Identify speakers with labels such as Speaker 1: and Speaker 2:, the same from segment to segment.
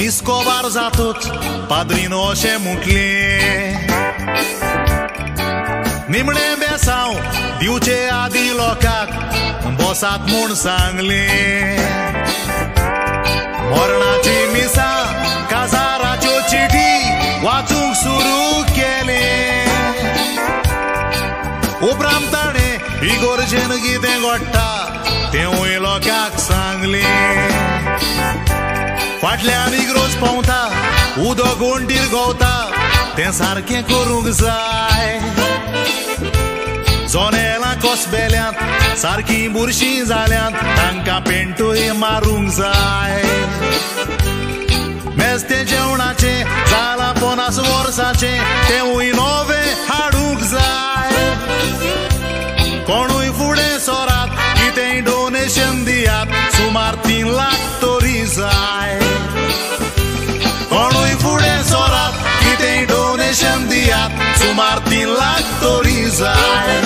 Speaker 1: मिस्कोबार जातूच पाद्रीन अशें म्हटलें. निमणें बेसांव दिवचे आदी लोकांक बसात म्हूण सांगलें. मरणाची मिसां काजाराच्यो चिठी वाचूंक सुरू केलें. उपरांत ताणें इगोर्जेन कितें घडटा तेंवूय लोकांक सांगलें. फाटल्यान इग्रोज पोंवता उदक वण्टीर घोवता तें सारकें करूंक जाय. जोनेलां कसबेल्यांत सारकीं बुरशीं जाल्यांत तांकां पेंटूय मारूंक जाय. मेस्तें जेवणाचें जालां 50 वर्सांचें तेंवूय नवें हाडूंक जाय. कोणूय फुडें सरात कितेंय डोनेशन दियात सुमार 3 लाख तरी जाय. कोणूय फुडें सरात कितेंय डोनेशन दियात सुमार 3 लाख तरी जाय.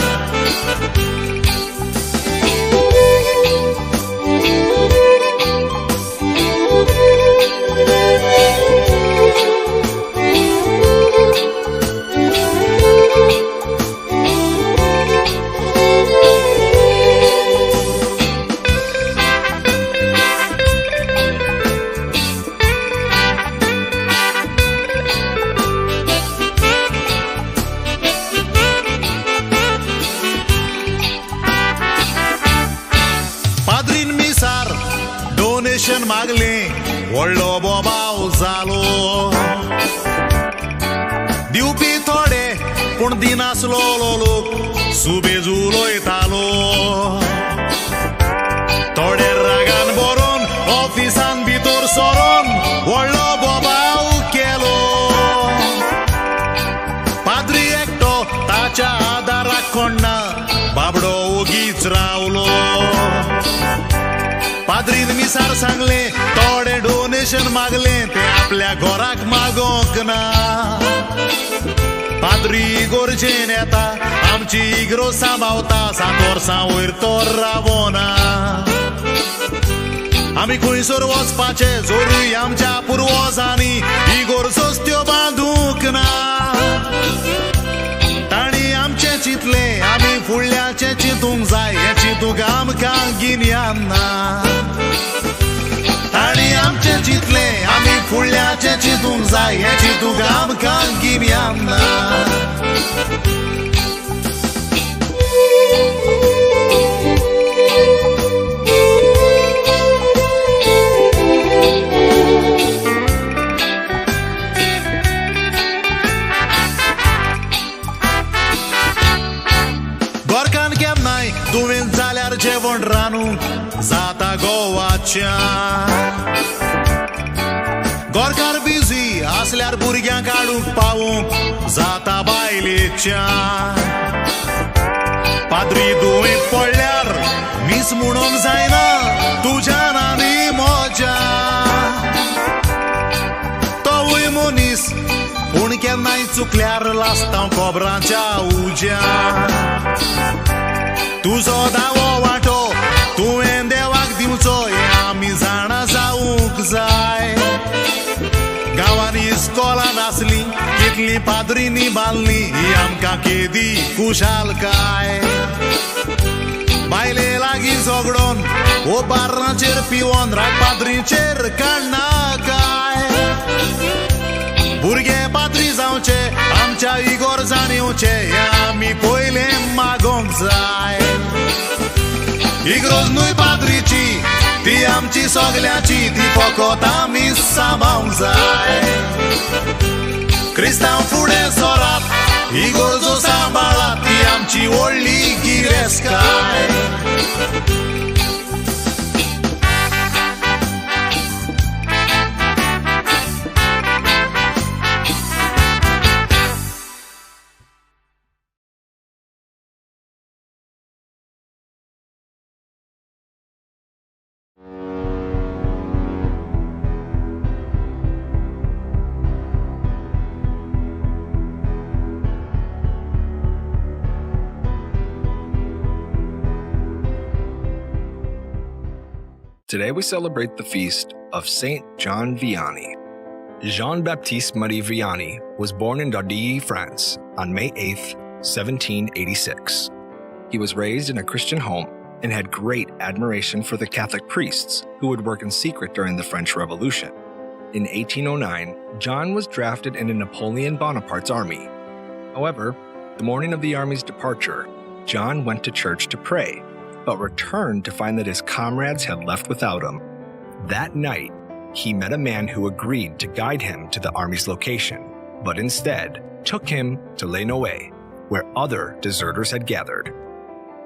Speaker 1: डोनेशन मागलें व्हडलो बोबाव जालो. दिवपी थोडे पूण दिनासलो लोक सुबेज उलयतालो. थोडे रागान बरोवन ऑफिसान भितर सरोन व्हडलो बोबाव केलो. पाद्री एकटो ताच्या आदाराक कोण ना बाबडो ओगीच रावलो. पाद्रीन मिसार सांगलें थोडे डोनेशन मागलें तें आपल्या घराक मागोंक ना. पाद्री इगोर्जेन येता आमची इग्रोज सांबावता 7 वर्सां वयर तो रावना. आमी खंयसर वचपाचें जोरूय आमच्या पुर्वजांनी इगोर्जोच त्यो बांदूंक ना. तांणी आमचें चिंतलें आमी फुडल्याचें चिंतूंक जाय हें चिंतूंक आमकां गिन्यान ना. तांणी आमचें चिंतलें आमी फुडल्याचें चिंतूंक जाय हें चिंतूंक आमकां गिन्यान ना. गोरकान केन्नाय तुवें जाल्यार जेवण रांदूंक जाता गोवाच्या. गोरकार बिजी आसल्यार भुरग्यांक हाडूंक पावोवंक जाता बायलेच्या. पाद्री दुयेंत पडल्यार मीस म्हणूंक जायना तुज्यान आनी म्हज्या. तोवूय मनीस पूण केन्नाय चुकल्यार लासता कोबराच्या उज्या. तुजो दावो वांटो तुवें देवाक दिवचो हें आमी जाणा जावंक जाय. गांवांनी इस्कोलां नासलीं कितलीं पाद्रींनी बांदलीं ही आमकां केदी खुशालकाय. बायले लागीं झगडोन ओ बार्रांचेर पिवन राग पाद्रीचेर काडनाकाय. भुरगे पाद्री जावचे आमच्या इगोर्जान येवचे हें आमी पयलें मागोंक जाय. इगरोज न्हय पाद्रीची ती आमची सगल्यांची ती फकत आमी सांबाळूंक जाय. क्रिस्तांव फुडें सरात इगोर्जो सांबाळात ती आमची व्हडली गिरेस्तकाय.
Speaker 2: Today we celebrate the feast of Saint John Vianney. Jean-Baptiste Marie Vianney was born in Dardilly, France, on May 8, 1786. He was raised in a Christian home and had great admiration for the Catholic priests who would work in secret during the French Revolution. In 1809, John was drafted into Napoleon Bonaparte's army. However, the morning of the army's departure, John went to church to pray, but returned to find that his comrades had left without him. That night, he met a man who agreed to guide him to the army's location, but instead took him to Les Noes, where other deserters had gathered.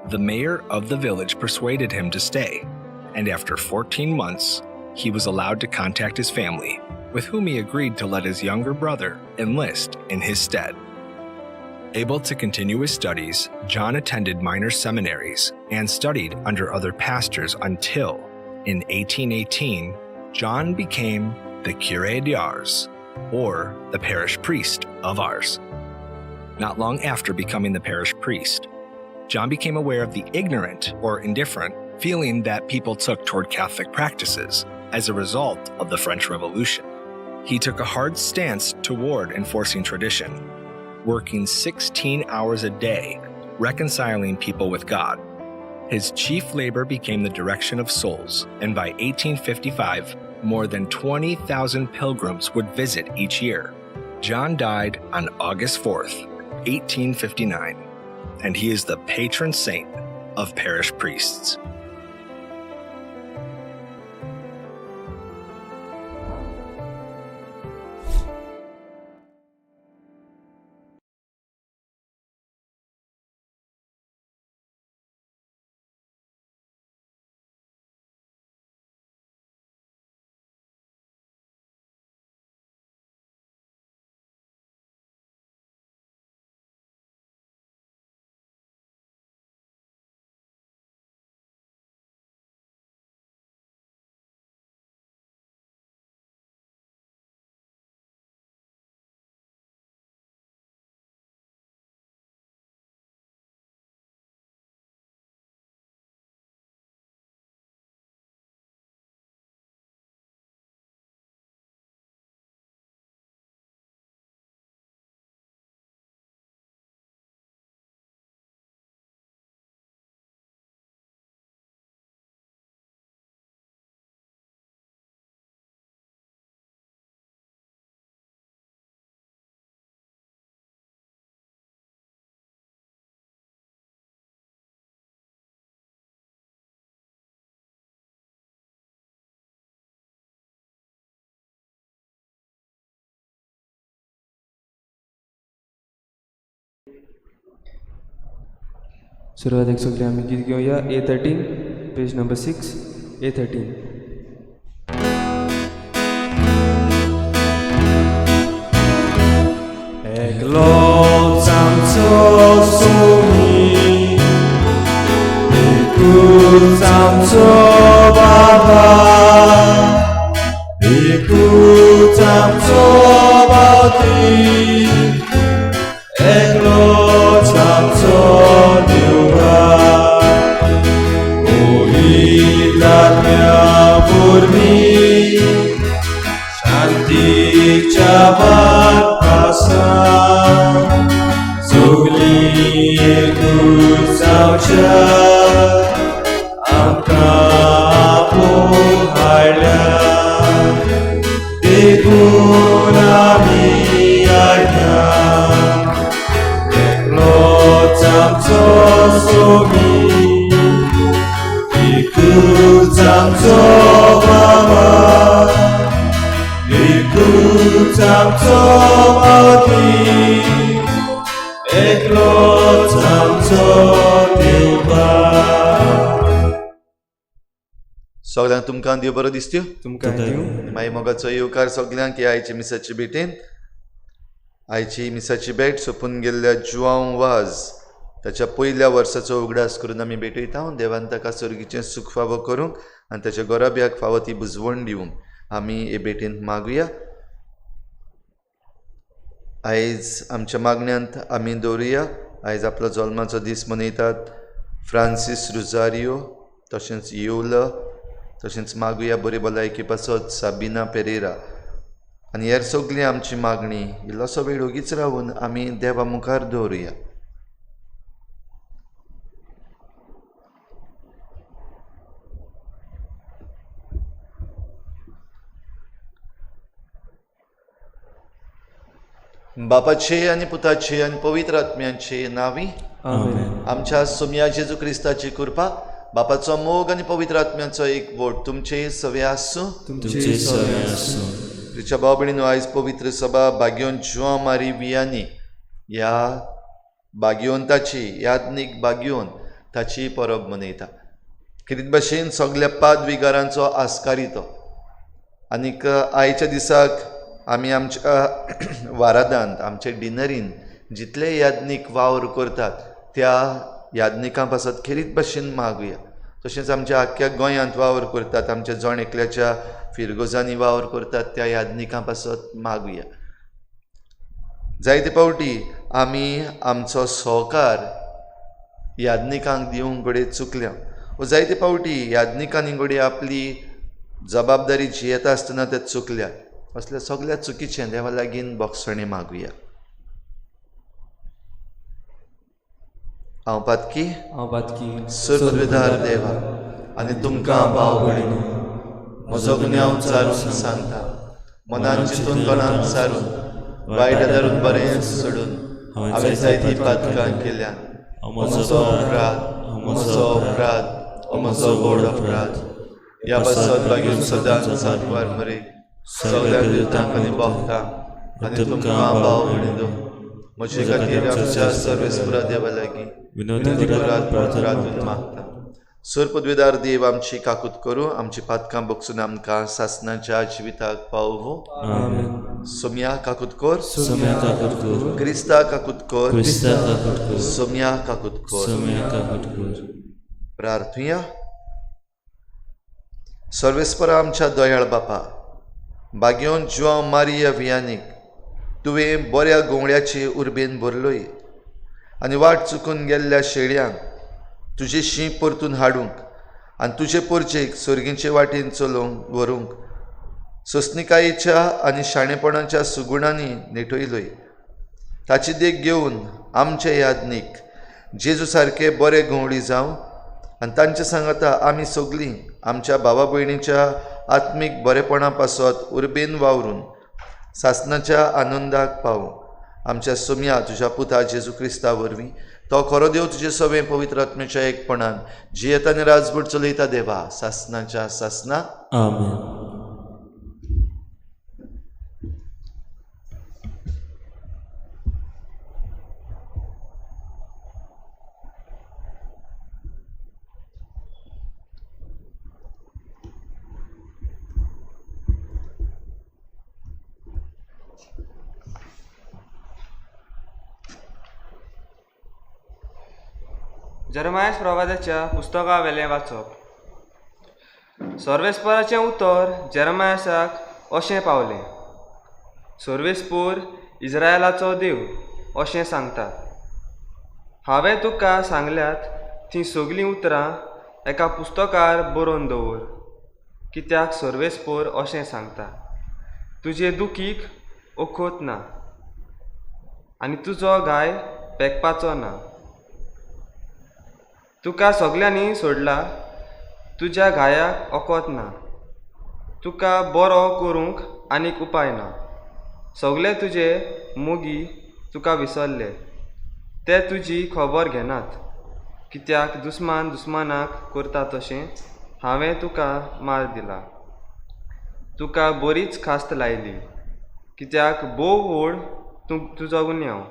Speaker 2: The mayor of the village persuaded him to stay, and after 14 months, he was allowed to contact his family, with whom he agreed to let his younger brother enlist in his stead. Able to continue his studies, John attended minor seminaries and studied under other pastors until, in 1818, John became the Curé d'Ars, or the parish priest of Ars. Not long after becoming the parish priest, John became aware of the ignorant or indifferent feeling that people took toward Catholic practices as a result of the French Revolution. He took a hard stance toward enforcing tradition, working 16 hours a day, reconciling people with God. His chief labor became the direction of souls, and by 1855, more than 20,000 pilgrims would visit each year. John died on August 4th, 1859, and he is the patron saint of parish priests.
Speaker 3: सुरवातेक सगळीं आमी गीत घेवया A13, page number 6, A13. एकलोच आमचो सोमी, एकूच आमचो बाबा, एकूच आमचो बावती, एकलोच आमचो देवा. पवित्र वरवीं शांतीच्या वाटपासान सगळीं एकूच जावच्या आमकां आपोवन हाडल्या, देखून आमी आयल्या. एकलोच आमचो सोमी, एकूच आमचो बाबा, एकूच आमचो बावती, एकलोच आमचो देवा.
Speaker 4: सगळ्यांक तुमकां देव बरो दिसत्यो.
Speaker 3: तुमकां दिवं.
Speaker 4: मागीर मोगाचो येवकार सगल्यांक ह्या आयची मिसाची भेटेन. आयची मिसाची भेट सोंपून गेल्ल्या जुआंव वाज ताच्या पयल्या वर्साचो उगडास करून आमी भेटयता. देवान ताका सर्गीचें सूख फावो करूंक आनी ताच्या गोराब्याक फावो ती बुजवण दिवंक आमी हे भेटेंत मागुया. आयज आमच्या मागण्यांत आमी दवरुया. आयज आपलो जल्माचो दीस मनयतात फ्रांसीस रुजारियो, तशेंच येवल, तशेंच मागुया बरी भलायकी पासत साबिना पेरेरा. आनी हेर सगळी आमची मागणी इल्लोसो वेळ ओगीच रावून आमी देवा मुखार दवरुया. बापाचे आनी पुताचे आनी पवित्र आत्म्याचे नांवी
Speaker 3: आमेन.
Speaker 4: आमच्या सोमया जेजू क्रिस्ताची कृपा, बापाचो मोग आनी पवित्र आत्म्याचो एक वोट तुमचे सवे आसूं.
Speaker 3: तुमचे सवे आसूं.
Speaker 4: प्रिच्या भाव भयणीनो, आयज पवित्र सभा बाग्योन जुआंव मारी वियानी ह्या बाग्योन ताची याज्ञीक बाग्योन ताची परब मनयता. खेरीत भाशेन सगल्या पादविगारांचो आस्कारी तो. आनीक आयच्या दिसाक आमी आमच्या वारादांत आमच्या डिनरीन जितले याज्ञीक वावर करतात त्या याज्ञिकां पासत खेरीत भाशेन मागुया. तशेंच आमच्या आख्ख्या गोंयांत वावर करतात, आमच्या जण एकल्याच्या फिरगोजांनी वावर करतात त्या याज्ञिकां पासत मागुया. जायते फावटी आमी आमचो सहकार याज्ञिकांक दिवंक घडये चुकल्या वो जायते फावटी याज्ञिकांनी घडये आपली जबाबदारी जियेता आसतना ते चुकल्या. असल्या सगल्या चुकीचें देवा लागीं बोगसणें मागुया. हांव पातकी,
Speaker 3: हांव पातकी,
Speaker 4: सर्वदार देवा आनी तुमकां भाव भयणीनो म्हजो गुन्यांव चारून सांगता. मनान चिंतून तोंडान सारून वायट धरून बरें सोडून हांवें जायतीं पातकां केल्या. म्हजो अपराध, म्हजो अपराध, म्हजो व्हड अपराध. ह्या पासत बागेन सदांच सांतवार मरे सगळ्या दुतांक आनी भक्तांक आनी तुमकां भाव भयणीनो म्हजे खातीर आमच्या सर्वेस्परा देवा लागीं विनंती करात प्रार्थून मागता. सर पदवेदार देव आमची काकूत करूं, आमची पातकां बगसून आमकां सासनाच्या जिविताक पावोवं.
Speaker 3: आमेन.
Speaker 4: सोमया काकूत कर,
Speaker 5: सोम्या काकूत कर,
Speaker 4: क्रिस्ता काकूत कर,
Speaker 5: क्रिस्ता काकूत कर,
Speaker 4: सोमया काकूत कर.
Speaker 5: सोम्या काकूत कर.
Speaker 4: प्रार्थुया. सर्वेस्परा आमच्या दयाळ बापा, बागयोन जुआंव मारिया वियानीक तुवें बऱ्या गोंवळ्याचे उर्बेन भरलोय आनी वाट चुकून गेल्ल्या शेळयांक तुजे शीं परतून हाडूंक आनी तुजे पोरचेक सर्गीचे वाटेन चलोवंक व्हरूंक सोंसणिकायेच्या आनी शाणेपणाच्या सुगुणांनी नेटयलोय. ताची देख घेवन आमचे याज्ञीक जेजू सारके बरे गंवळी जावं आनी तांचे सांगाता आमी सगळीं आमच्या भावा भयणीच्या आत्मीक बरेपणा पासत उर्बेन वावरून सासनाच्या आनंदाक पावूं. आमच्या सोमया तुज्या पुता जेजू क्रिस्ता वरवीं तो खरो देव तुजे सवें पवित्र आत्म्याच्या एकपणान जियेता आनी राजभट चलयता देवा सासनाच्या सासना.
Speaker 5: आमेन.
Speaker 3: जेरमायस प्रवादाच्या पुस्तका वेलें वाचप. सर्वेस्पराचें उतर जेरमायसाक अशें पावलें. सर्वेस्पोर इस्रायलाचो देव अशें सांगता, हांवें तुका सांगल्यात तीं सगळीं उतरां एका पुस्तकार बरोवन दवर. कित्याक सर्वेस्पोर अशें सांगता, तुजे दुखीक ओखोत ना आनी तुजो घाय पेकपाचो ना. तुका सगल्यांनी सोडला, तुज्या घायाक ओकोत ना. तुका बरो करूंक आनीक उपाय ना. सगले तुजे मोगी तुका विसरले, ते तुजी खबर घेनात. कित्याक दुस्मान दुस्मानाक करता तशें हांवें तुका मार दिला. तुका बरीच खास्त लायली, कित्याक भोव व्हड तुजो गुन्यांव.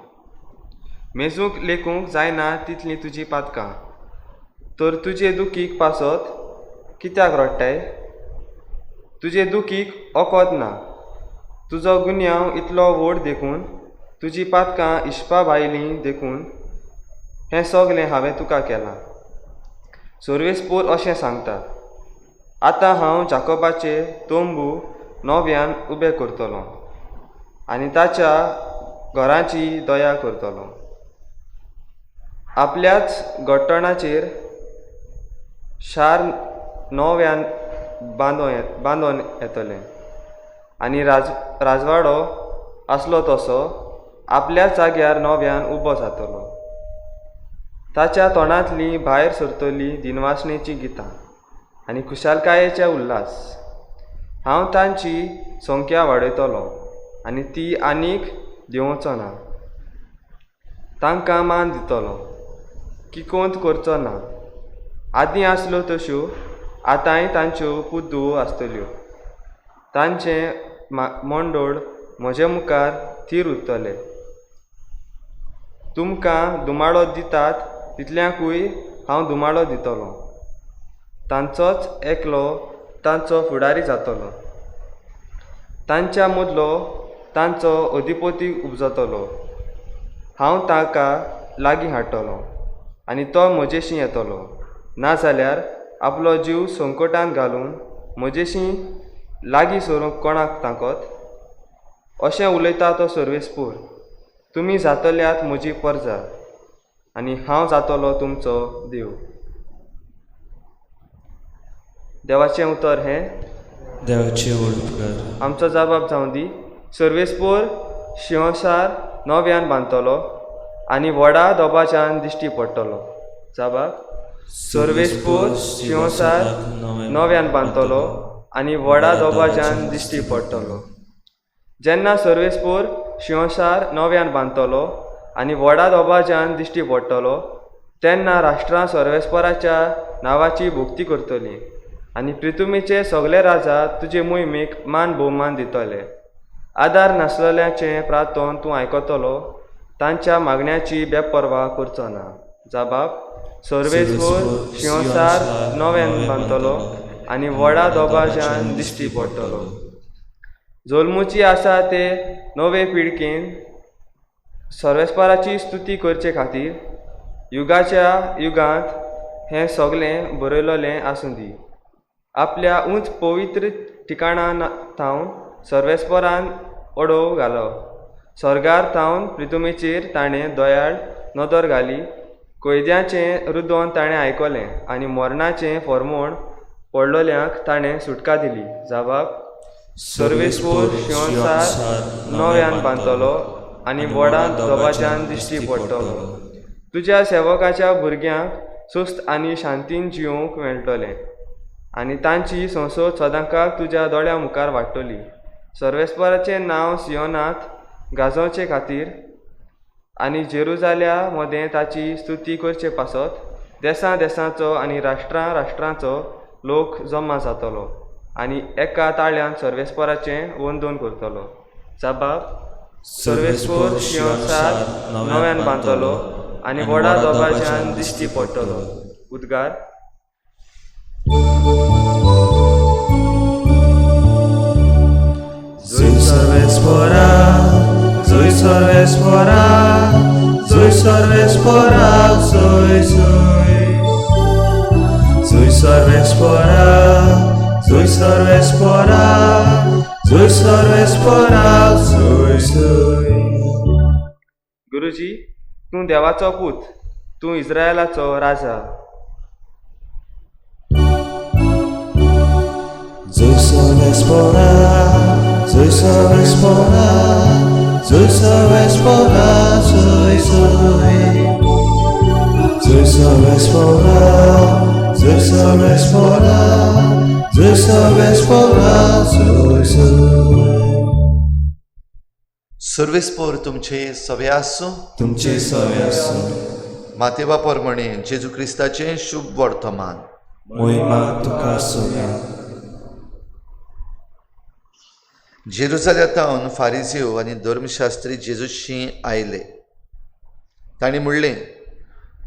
Speaker 3: मेजूंक लेखूंक जायना तितलीं तुजीं पातकां. तर तुजे दुखीक पासत कित्याक रडटाय? तुजे दुखीक ओकोत ना. तुजो गुन्यांव इतलो व्हड देखून, तुजी पातकां इश्पा भायलीं देखून हें सगलें हांवें तुका केलां. सर्वेस्पोर अशें सांगता, आतां हांव जाकोबाचे तंबू नव्यान उबे करतलो आनी ताच्या घराची दया करतलो. आपल्याच घट्टणाचेर शार नव्यान बांदोन येतलें आनी राजवाडो आसलो तसो आपल्या जाग्यार नव्यान उबो जातलो. ताच्या तोंडांतली भायर सरतली दिनवासणेचीं गितां आनी खुशालकायेचे उल्हास. हांव तांची संख्या वाडयतलो आनी ती आनीक देंवचो ना. तांकां मान दितलो, किकोंत करचो ना. आदीं आसल्यो तश्यो आतांय तांच्यो पुद्दो आसतल्यो. तांचें मंडोळ म्हजे मुखार थीर उरतलें. तुमकां धुमाळो दितात तितल्यांकूय हांव धुमाळो दितलो. तांचोच एकलो तांचो फुडारी जातलो. तांच्या मदलो तांचो अधिपती उपजतलो. हांव ताका लागीं हाडटलो आनी तो म्हजेशी येतलो. नाजाल्यार आपलो जीव संकटान घालून म्हजेशी लागीं सरूंक कोणाक ताकत? अशें उलयता तो सर्वेस्पोर. तुमी जातल्यात म्हजी परजा आनी हांव जातलो तुमचो देव. देवाचें उतर हें.
Speaker 5: देवाचे उपकार.
Speaker 3: आमचो जबाब जावं दी. सर्वेस्पोर शिंवसार नव्यान बांदतलो आनी व्हडा दबाज्यान दिश्टी पडटलो. जबाब: सर्वेस्पोर शिंवसार नव्यान बांदतलो आनी व्हडा दबाज्यान दिश्टी पडटलो. जेन्ना सर्वेस्पोर शिंवसार नव्यान बांदतलो आनी व्हडा दबाज्यान दिश्टी पडटलो तेन्ना राष्ट्रां सर्वेस्पोराच्या नांवाची भक्ती करतलीं आनी प्रिथुमीचे सगळे राजा तुजे मोहिमेक मान भोवमान दितले. आदार नासलेल्यांचें प्रार्थन तूं आयकतलो, तांच्या मागण्याची बेपर्वा करचो ना. जबाब: सर्वेस्पोर शिंवसार नव्यान बांदतलो आनी व्हडा दबाज्यान दिश्टी पडटलो. जल्मुची आसा ते नवे पिळगेन सर्वेस्पराची स्तुती करचे खातीर युगाच्या युगांत हें सगळें बरयलेलें आसूं दी. आपल्या उंच पवित्र ठिकाणा थावन सर्वेस्परान ओडोव घालो. सर्गार थावन प्रिथुमेचेर ताणें दयाळ नदर घाली. कैद्यांचें रुदन ताणें आयकलें आनी मरणाचें फॉर्मोण पडलेल्यांक ताणें सुटका दिली. जबाब: सर्वेस्पोर शिंवसार नव्यान बांदतलो आनी व्हडा दबाज्यान दिश्टी पडटलो. तुज्या सेवकाच्या भुरग्यांक सुस्त आनी शांतीन जियोवंक मेळटलें आनी तांची संसद सदांकाळ तुज्या दोळ्यां मुखार वाडटली. सर्वेस्पराचें नांव सियोनांत गाजोवचे खातीर आनी जेरुजाल्या मदें ताची स्तुती करचे पासत देसां देसांचो आनी राष्ट्रां राष्ट्रांचो लोक जमा जातलो आनी एका ताळ्यान सर्वेस्पराचें वंदन करतलो. जबाब: सर्वेस्पोर शिंवसार नव्यान बांदतलो आनी व्हडा दबाज्यान दिश्टी पडटलो. उद्गार:
Speaker 5: जय सर्वेस्पोरा, जय सर्वेस्पोरा, जय सर्वेस्पोरा, जय जय. जय सर्वेस्पोरा, जय सर्वेस्पोरा, जय सर्वेस्पोरा, जय जय.
Speaker 3: गुरुजी, तूं देवाचो पूत, तूं इस्रायलाचो राजा.
Speaker 5: जय सर्वेस्पोरा, जय सर्वेस्पोरा, जय सर्वेस्पोरा, जय जय. जय सर्वेस्पोरा, जय सर्वेस्पोरा, जय सर्वेस्पोरा, जय जय.
Speaker 4: सर्वेस्पोर तुमचे सवे आसूं.
Speaker 5: तुमचे सवे आसूं.
Speaker 4: मातेवा प्रमाणे जेजू क्रिस्ताचें शुभ वर्तमान.
Speaker 5: मोहिमा तुका सोव्या.
Speaker 4: जेरुजाल्यांतावन फारिजीव आनी धर्मशास्त्री जेजूशी आयले. तांणी म्हणलें,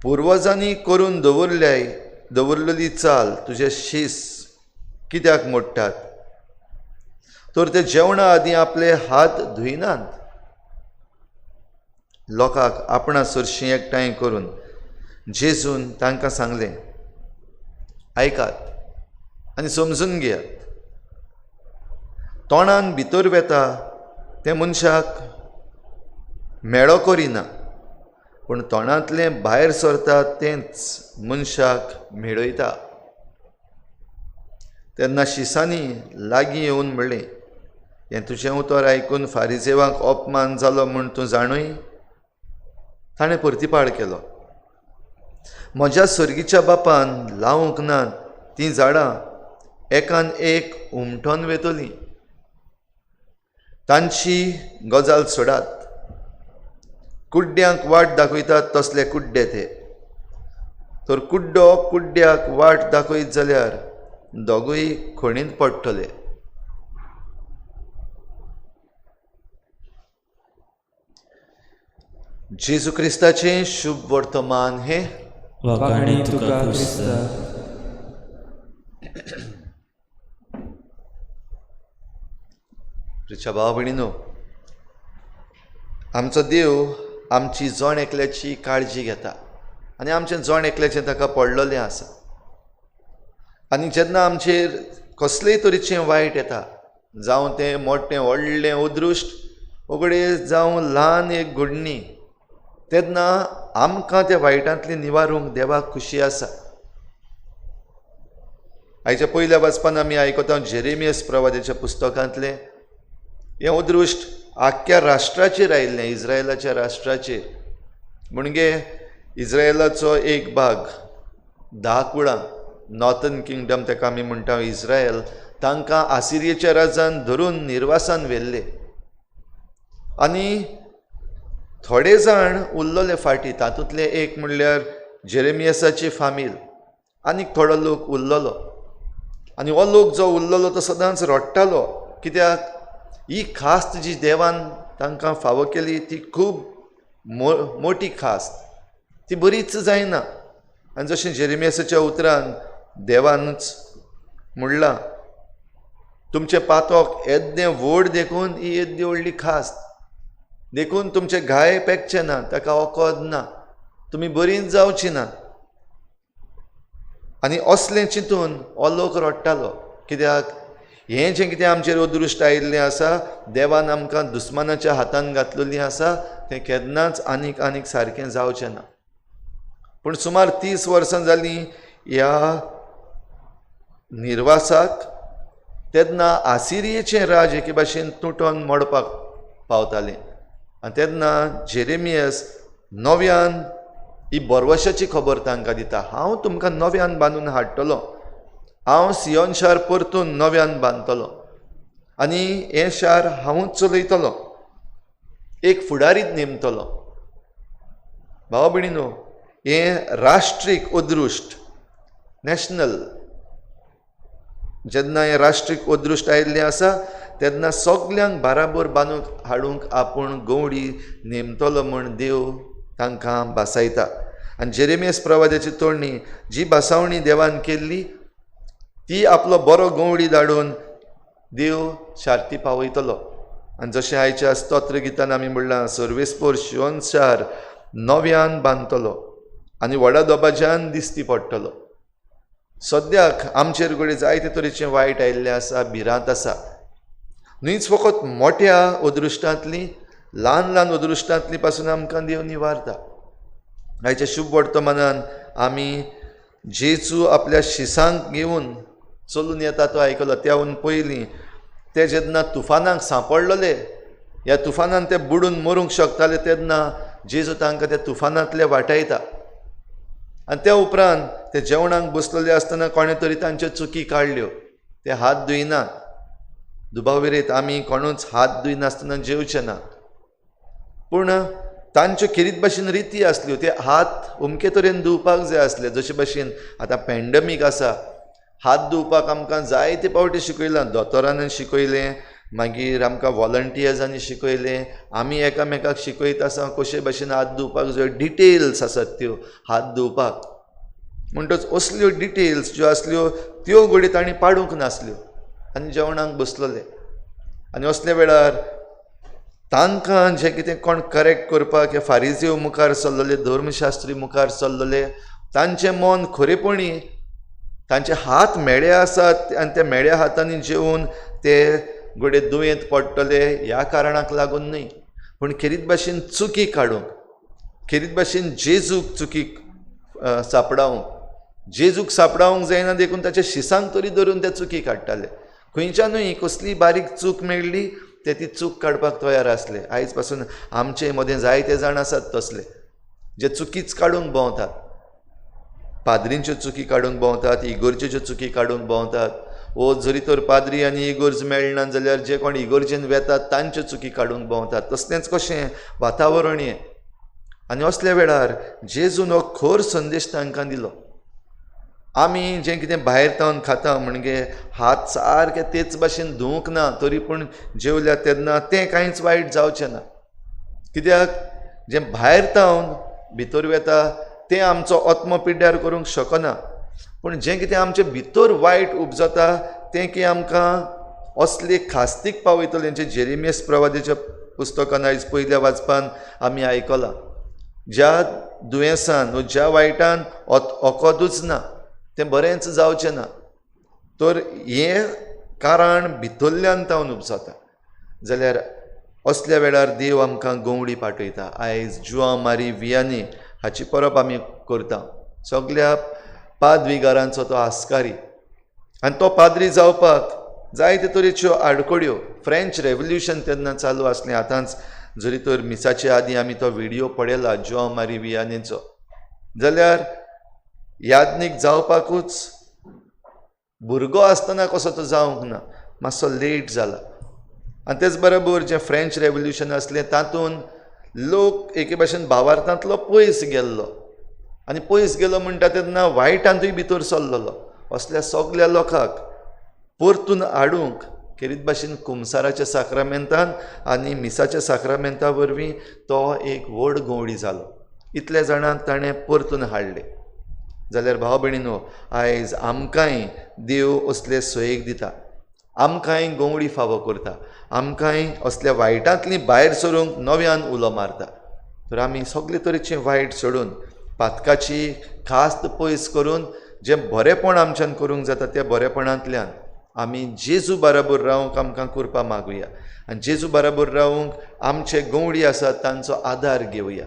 Speaker 4: पुर्वजांनी करून दवरलेली चाल तुजे शीस कित्याक मोडटात? तर ते जेवणा आदीं आपले हात धुयनात. लोकांक आपणा सरशीं एकठांय करून जेजून तांकां सांगलें, आयकात आनी समजून घेयात. तोंडान भितर वेता तें मनशाक मेळो करिना, पूण तोंडांतलें भायर सरता तेंच मनशाक मेळयता. तेन्ना शिसांनी लागीं येवन म्हणलें, हें तुजें उतर आयकून फारिजेवांक अपमान जालो म्हूण तूं जाणूय? ताणें परतिपाळ केलो, म्हज्या सर्गीच्या बापान लावंक ना तीं झाडां एकान एक उमटोन वेतलीं. तांची गजाल सोडात, कुड्ड्यांक वाट दाखयतात तसले कुड्डे ते. तर कुड्डो कुड्ड्याक वाट दाखयत जाल्यार दोगूय खणींत पडटले. जेजू क्रिस्ताचें शुभ वर्तमान हें.
Speaker 5: वाखाणी तुका क्रिस्ता.
Speaker 4: प्रिच्या भाव भयणीनो, आमचो देव आमची जण एकल्याची काळजी घेता आनी आमचें जण एकल्याचें ताका पडलेलें आसा. आनी जेन्ना आमचेर कसलेय तरेचें वायट येता, जावं तें मोटें व्हडलें अदृश्ट उगडे जावं ल्हान एक घडणी, तेन्ना आमकां त्या वायटांतली निवारूंक देवाक खुशी आसा. आयच्या पयल्या वाचपान आमी आयकता जेरेमियस प्रवादाच्या पुस्तकांतलें हें अदृश्ट आख्ख्या राष्ट्राचेर आयिल्लें, इस्रायलाच्या राष्ट्राचेर. म्हणजे इस्रायलाचो एक भाग, 10 कुळां, नॉर्थन किंगडम ताका आमी म्हणटा इस्रायल, तांकां आसिरियेच्या राजान धरून निर्वासान व्हेल्ले आनी थोडे जाण उरलेले फाटीं. तातूंतले एक म्हणल्यार जेरेमियसाची फामील, आनीक थोडो लोक उरलेलो. आनी हो लोक जो उरलेलो तो सदांच रडटालो, कित्याक ही खास्त जी देवान तांकां फावो केली ती खूब मोटी खास्त, ती बरीच जायना. आनी जशें जेरेमियसाच्या उतरान देवानूच म्हणलां, तुमचें पातोक येद्दें व्हड देखून ही येद्दी व्हडली खास्त, देखून तुमचे घाय पेकचे ना, ताका वखद ना, तुमी बरींच जावची ना. आनी असलें चिंतून हो लोक रडटालो, कित्याक हें जें कितें आमचेर अदृश्ट आयिल्लें आसा, देवान आमकां दुस्मानाच्या हातान घातलेलें आसा, तें केन्नाच आनीक आनीक सारकें जावचें ना. पूण सुमार 30 वर्सां जालीं ह्या निर्वासाक, तेन्ना आसिरियेचें राज एके भाशेन तुटोन मोडपाक पावतालें. आनी तेन्ना जेरेमियस नव्यान ही बरवशाची खबर तांकां दिता, हांव तुमकां नव्यान बांदून हाडटलो, हांव सियोन शार परतून नव्यान बांदतलो आनी हें शार हांवूच चलयतलो, एक फुडारीत नेमतलो. भाव भयणीनो, हें राष्ट्रीक अदृश्ट, नॅशनल, जेन्ना हें राष्ट्रीक अदृश्ट आयिल्लें आसा तेन्ना सगल्यांक बाराबर बांदूंक हाडूंक आपूण गवडी नेमतलो म्हूण देव तांकां भासायता. आनी जेरेमियस प्रवादाची तोडणी जी भासावणी देवान केल्ली ती आपलो बरो गवडी धाडून देव शार्ती पावयतलो. आनी जशें आयच्या स्तोत्र गितान आमी म्हणलां, सर्वेस्पोर शियोन शार नव्यान बांदतलो आनी व्हडा दबाज्यान दिसती पडटलो. सद्याक आमचेर घडये जायते तरेचें वायट आयिल्लें आसा, भिरांत आसा, न्हयच फकत मोट्या अदृश्टांतली, ल्हान ल्हान अदृश्टांतली पासून आमकां देव निवारता. आयच्या शुभ वर्तमानान आमी जेजू आपल्या शिसांक घेवन चलून येता तो आयकलो. त्याहून पयलीं ते जेन्ना तुफानाक सांपडलेले, ह्या तुफानान ते बुडून मरूंक शकताले, तेन्ना जेजू तांकां त्या तुफानांतले वाटायता. आनी त्या उपरांत ते जेवणाक बसलेले आसतना कोणें तरी तांच्यो चुकी काडल्यो, ते हात धुयनात. दुबाविरेत आमी कोणूच हात धुयनासतना जेवचे ना, पूण तांच्यो खेरीत भाशेन रिती आसल्यो, ते हात अमके तरेन धुवपाक जाय आसले. जशे भाशेन आतां पॅन्डमीक आसा, हात धुवपाक आमकां जायते फावटी शिकयलां, दोतोरान शिकयलें, मागीर आमकां वॉलंटियर्सांनी शिकयलें, आमी एकामेकाक शिकयत आसा कशे भाशेन हात धुवपाक जाय, डिटेल्स आसात त्यो हात धुवपाक. म्हणटच असल्यो डिटेल्स ज्यो आसल्यो त्यो घडये तांणी पाडूंक नासल्यो आनी जेवणाक बसलेले. आनी असल्या वेळार तांकां जें कितें कोण करेक्ट करपाक हे फारिजेव मुखार सरलेले, धर्मशास्त्री मुखार सरलेले, तांचें मन खरेपणी तांचे हात मेळे आसात आनी त्या मेळ्या हातांनी जेवन ते घडये दुयेंत पडटले ह्या कारणाक लागून न्हय, पूण खेरीत भाशेन चुकी काडूंक, खेरीत भाशेन जेजूक चुकीक सांपडावंक, जेजूक सांपडावंक जायना देखून ताच्या शिसांक तरी धरून ते चुकी काडटाले. खंयच्यानूय कसली बारीक चूक मेळ्ळी ते ती चूक काडपाक तयार आसले. आयज पासून आमचे मदें जायते जाण आसात तसले जे चुकीच काडूंक भोंवतात, पाद्रींच्यो चुकी काडूंक भोंवतात, इगोर्जेच्यो चुकी काडूंक भोंवतात. वो जरी तर पाद्री आनी इगोर्ज मेळना जाल्यार जे कोण इगोर्जेन वेतात तांच्यो चुकी काडूंक भोंवतात. तसलेंच कशें वातावरण हें. आनी असल्या वेळार जेजून हो खर संदेश तांकां दिलो. आमी जें कितें भायर तावन खाता म्हणजे हात सारके तेच भाशेन धुवंक ना तरी पूण जेवल्या तेन्ना तें कांयच वायट जावचें ना, कित्याक जें भायर तावन भितर वेता तें आमचो आत्मो पिड्ड्यार करूंक शकना. पूण जें कितें आमचें भितर वायट उपजता तें की आमकां असली खास्तीक पावयतलें जें जेरेमियस प्रवादीच्या पुस्तकान आयज पयल्या वाचपान आमी आयकलां. ज्या दुयेंसान वो ज्या वायटान वखदूच ना तें बरेंच जावचें ना. तर हें कारण भितरल्यान तावन उपजता. जाल्यार असल्या वेळार देव आमकां गंवडी पाठयता. आयज जुआंव मारी वियानी हाची परब आमी करता. सगल्या पादविगारांचो तो आस्कारी आनी तो पाद्री जावपाक जायते तरेच्यो आडखळ्यो. फ्रेंच रेवल्युशन तेन्ना चालू आसलें. आतांच जरी तर मिसाचे आदीं आमी तो व्हिडियो पळयला जुआंव मारी वियानीचो, जाल्यार याज्ञीक जावपाकूच भुरगो आसतना कसो तो जावंक ना, मातसो लेट जाला. आनी तेच बरोबर जें फ्रेंच रेवल्युशन आसलें तातूंत लोक एके भाशेन भावार्थांतलो पयस गेल्लो आनी पयस गेलो म्हणटा तेन्ना वायटांतूय भितर सरलेलो. असल्या सगल्या लोकांक परतून हाडूंक खेरीत भाशेन कुमसाराच्या साक्रामेंतान आनी मिसाच्या साक्रामेंता वरवीं तो एक व्हड गंवडी जालो. इतल्या जाणांक ताणें परतून हाडले. जाल्यार भाव भयणीनो, आयज आमकांय देव असले सोयेक दिता, आमकांय गंवडी फावो करता, आमकांय असल्या वायटांतली भायर सरूंक नव्यान उलो मारता. तर आमी सगळे तरेचें वायट सोडून पातकाची खास्त पयस करून जें बरेंपण आमच्यान करूंक जाता त्या बरेपणांतल्यान आमी जेजू बराबर रावंक आमकां कृपा मागुया आनी जेजू बराबर रावंक आमचे गंवडी आसात तांचो आदार घेवया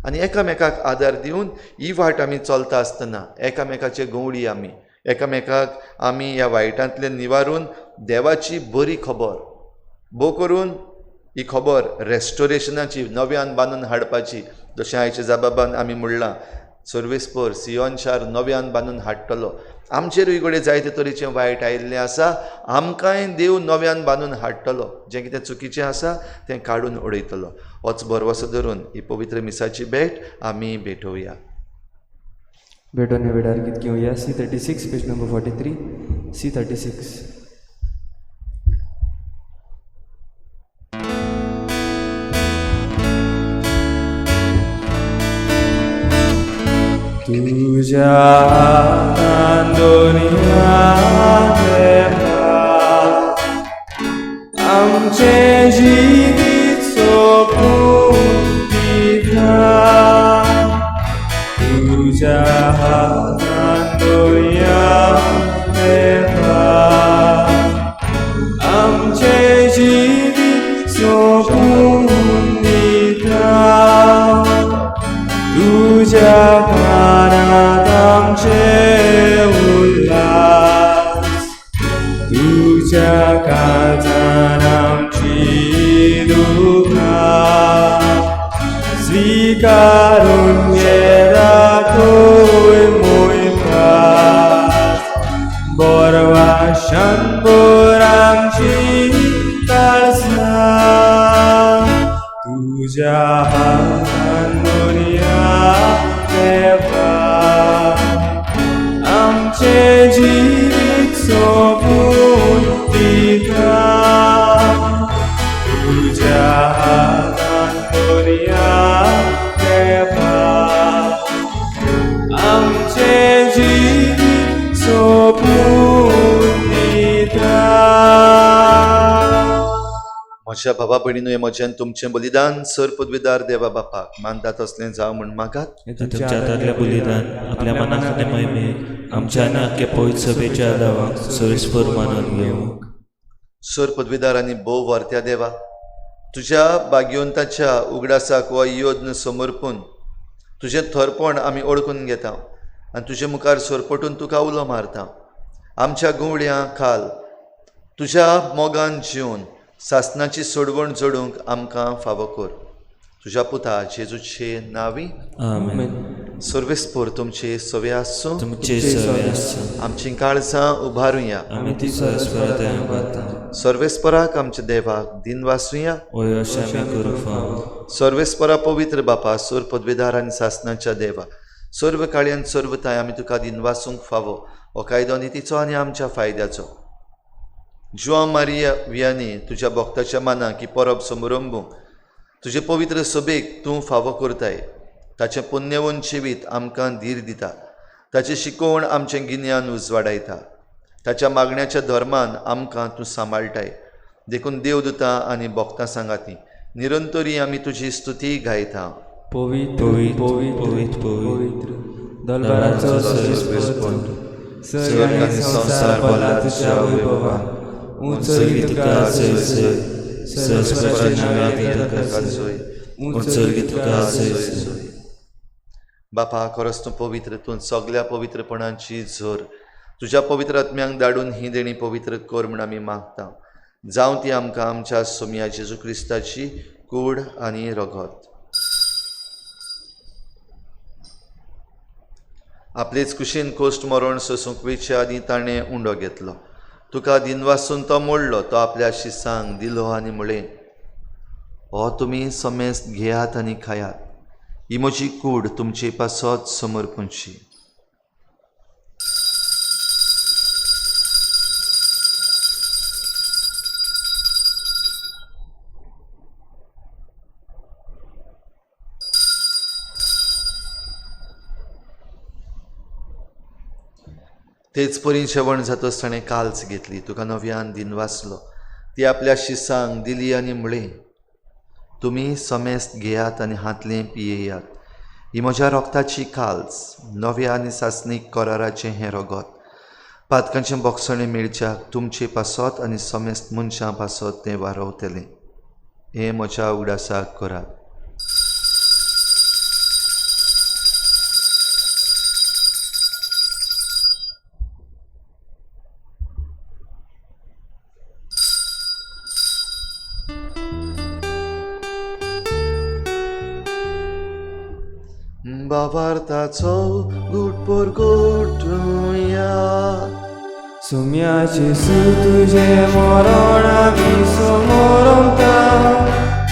Speaker 4: आनी एकामेकाक आदार दिवन ही वाट आमी चलता आसतना एकामेकाचे गंवडी आमी एकामेकाक आमी ह्या वायटांतल्यान निवारून देवाची बरी खबर भोव करून ही खबर रेस्टोरेशनाची नव्यान बांदून हाडपाची, जशें आयच्या जाबाबान आमी म्हणलां सर्वेस्पर सियोन शार नव्यान बांदून हाडटलो. आमचेरूय कडेन जायते तरेचें वायट आयिल्लें आसा, आमकांय देव नव्यान बांदून हाडटलो, जें कितें चुकीचें आसा तें काडून उडयतलो. होच भरवसो धरून ही पवित्र मिसाची भेट आमी भेटोवया.
Speaker 5: भेटोवणे वेळार गीत घेवया C36 page number 43 C36. तुझ्या दोन्या देवा आमचें जिवीत सोंपून दिता, तुझ्या हातान दोन्या देवा आमचें जिवीत सोंपून दिता, तुझ्या कानात आमचे उल्हास, तुझ्या काळजान आमची दुखां स्विकारून घे दाखय मोयपास, बरवाशान भर आमची काळसां, तुझ्या हातान दोनया देवा आमचें जिवीत सोंपून दिता, तुझ्या हातान दोनया देवा आमचें जिवीत सोंपून दिता.
Speaker 4: म्हज्या भावा भयणीनो, हें म्हजें तुमचें बलिदान सर पदवीदार देवा बापाक मानता तसलें जावं म्हूण मागात.
Speaker 5: तुमच्या हातांतलें बलिदान आपल्या मनाक आनी महिमेक आमच्या आनी आख्या पवित्र सभेच्या दावाक सोयीस्पर मानून घेवंक.
Speaker 4: सर पदवीदार आनी भोव व्हरत्या देवा, तुज्या भाग्यवंताच्या उगडासाक वा योज्न समर्पून तुजें थरपण आमी ओळखून घेता आनी तुजे मुखार सरपटून तुका उलो मारता. आमच्या गुवड्यां खाल तुज्या मोगान जिवन सासनाची सोडवण जोडूंक आमकां फावो कर. तुज्या पुता जेजूचे नांवी
Speaker 5: आमेन.
Speaker 4: सर्वेस्पोर तुमचे सवे आसूं.
Speaker 5: तुमचे सवे आसूं.
Speaker 4: आमचीं काळजां उबारुया.
Speaker 5: आमी ती सर्वेस्परा उबारता.
Speaker 4: सर्वेस्पराक आमच्या देवाक दिन वासुया.
Speaker 5: वय अशें आमी करूंक फावो.
Speaker 4: सर्वेस्परा पवित्र बापा, सोर पदवेदार आनी सासनाच्या देवा, सर्व काळयान सर्व ताय आमी तुका दिनवासूंक फावो. हो कायदो नितीचो आनी आमच्या फायद्याचो. जुआंव मारिया वियानी तुज्या भक्ताच्या मानाक ही परब समरंबूंक तुजे पवित्र सभेक तूं फावो करताय. ताचें पुण्यवंत जिवीत आमकां धीर दिता. ताचें शिकोवण आमचें गिन्यान उजवाडायता. ताच्या मागण्याच्या धर्मान आमकां तूं सांबाळटाय. देखून देवदूतां आनी भक्तां सांगाती निरंतरी आमी तुजी स्तुती गायता.
Speaker 3: पवित्र
Speaker 5: पवित्र
Speaker 3: पवित्र
Speaker 5: पवित्र
Speaker 3: पवित्र दलबाराचो
Speaker 4: सर्वेस्पर
Speaker 3: सर्ग आनी संवसार भरला तुज्या वैभवान. उंच
Speaker 5: सर्गी तुका जय जय, सर्वेस्पराच्या नांवान तुका
Speaker 4: जय,
Speaker 5: उंच तुका जय जय.
Speaker 4: बापा, खरोच तूं पवित्र, तूं सगल्या पवित्रपणाची झर. तुज्या पवित्र आत्म्यांक धाडून ही देणी पवित्र कर म्हूण आमी मागता. जावं ती आमकां आमच्या सोमया जेजू क्रिस्ताची कूड आनी रगत. आपलेच कुशीन कोश्ट मरण सोसूंक वेचे आदीं ताणें उंडो घेतलो. तुका दिनवासून तो मोडलो. तो आपल्या शिसांक दिलो आनी म्हळें, हो तुमी समेस्त घेयात आनी खायात. ही म्हजी कूड तुमचे पासत समर्पूंची. तेच परी जेवण जातच ताणें काल्च घेतली. तुका नव्यान दिनवासलो. ती आपल्या शिसांक दिली आनी म्हळें, तुमी समेस्त घेयात आनी हातलें पियेयात. ही म्हज्या रोगताची काल्च, नव्या आनी सासणीक कराराचें हें रगत. पातकांचें बोगसणें मेळच्याक तुमचे पासत आनी समेस्त मनशां पासत तें वारवतलें. हें म्हज्या उगडासाक करात. बाबार्थाचो गुटपोर गोटुया.
Speaker 3: सोम्या जेजू तुजें मरण आमी समोरमता.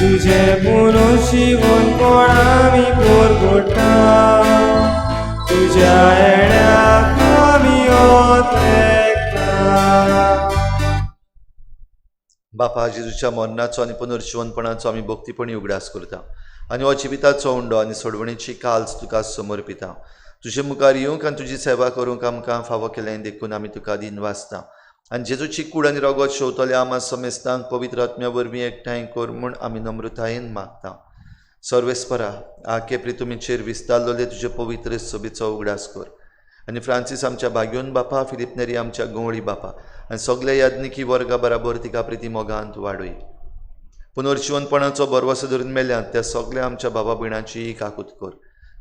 Speaker 3: तुजें पुनर्जिवनपण आमी परगट्टा. तुज्या येण्याक आमी ओतेकता.
Speaker 4: बापा, जेजूच्या मरणाचो आनी पुनर्जिवनपणाचो आमी भक्तीपणी उगडास करता आनी हो जिविताचो उंडो आनी सोडवणेची काल्च तुका समर्पिता. तुजे मुखार येवंक आनी तुजी सेवा करूंक आमकां फावो केलें देखून आमी तुका दिनवासता. आनी जेजूची कूड आनी रगत शेवतल्या आमा समेस्तांक पवित्र आत्म्या वरवीं एकठांय कर म्हूण आमी नम्रतायेन मागता. सर्वेस्परा, आके प्रितुमीचेर विस्तारलेले तुजे पवित्र सभेचो उगडास कर आनी फ्रांसीस आमच्या भाग्योन बापा, फिलीप नेरी आमच्या गंवळी बापा आनी सगल्या याज्ञिकी वर्गा बराबर तिका प्रिती मोगांत वाडय. पुनर्जिवनपणाचो भरवसो धरून मेल्यात त्या सगल्या आमच्या बाबा भयणांची काकूत कर.